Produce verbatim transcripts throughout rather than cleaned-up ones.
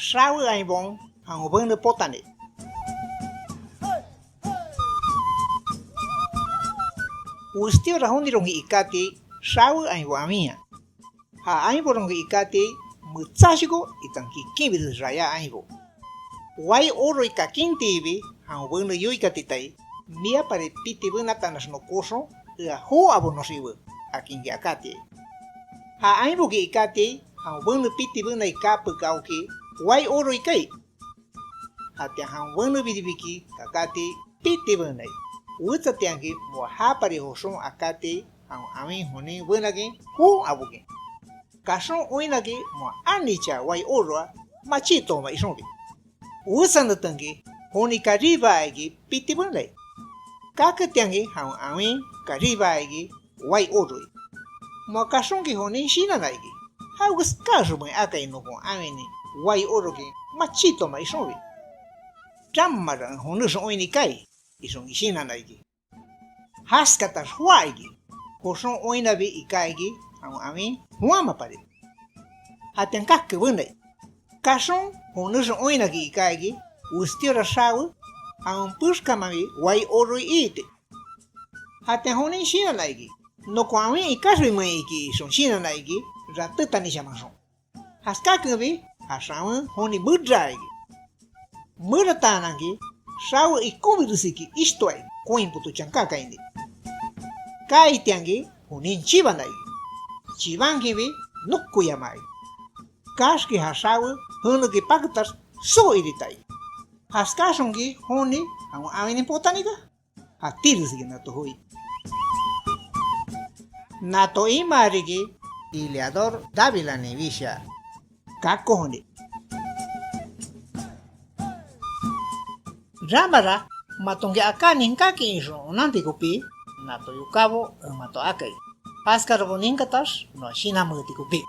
Xawe ainbaon jawen bene potani. Westíora joniroki ikáti xawe ainbo awinya. Ja ainboronki ikáti metsashoko itan kikinbires rayá ainbo. Wai oroi kakintiibi jawen bene yoikatitai, miapari piti benatanax nokoxon ea joo abonoxiwe, akinki akátiai. Ja ainboki ikáti jawen bene piti benai kape kaoki wai oro ikai. Jatian jawen benebiribiki kakáti piti benai, wetsatianki moa japari joxon akáti jawen awin jonin benakin joon abokin. Kaxon oinnaki moa anicha wai oroa machítooma ixonbi. Wetsa netenki joni karibaa iki piti benai. Kaketianki jawen awin karibaa iki wai oroi. Moa kaxonki jonin shinanna iki, jawekeskaxonmein akai nokon awinin wai orokin machítooma ixonbi. Ramara en jonexon oinni kaai, ixonki shinanna iki. Jaskatax joá iki, joxon oinnabi iká iki jawen awin joámapari. Jatian kake benai. Kaxon jonexon oinnaki iká iki, westíora xawe, jawen pexkamanbi wai oroi iiti. Jatian jonin shinanna iki, nokon awin ikaxbimein iki ixon shinanna iki, ratétanishamanxon. Jaskákenbi ja xawen joni meraa iki. Merataananki xawe ikonbires iki ishtoa iki, koin poto chankákaini. Kaaitianki jonin chibana iki. Chibankinbi nokoyamaa iki. Kaaxki ja xawe jeneki paketax soo irita iki. Jaskáxonki joni jawen awinin potanika? Jatíres iki nato joi. Nato imaa riki Ileador Dávilanin wishaa, kako joni. Ramara matonki aká ninkákin ixon onanti kopí, nato yokábo en mato akai. Jaskarabo ninkatax noa shinanmeeti kopí.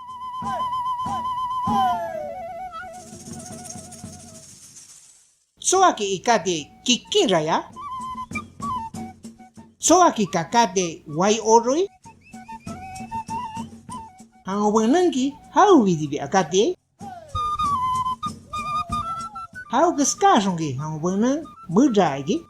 ¿Tsoaki ikátiai kikinraya? ¿Tsoaki kakátiai wai oroi? ¿Jawen benenki jawebiribi akátiai? ¿Jawekeskaxonki jawen benen meraa iki?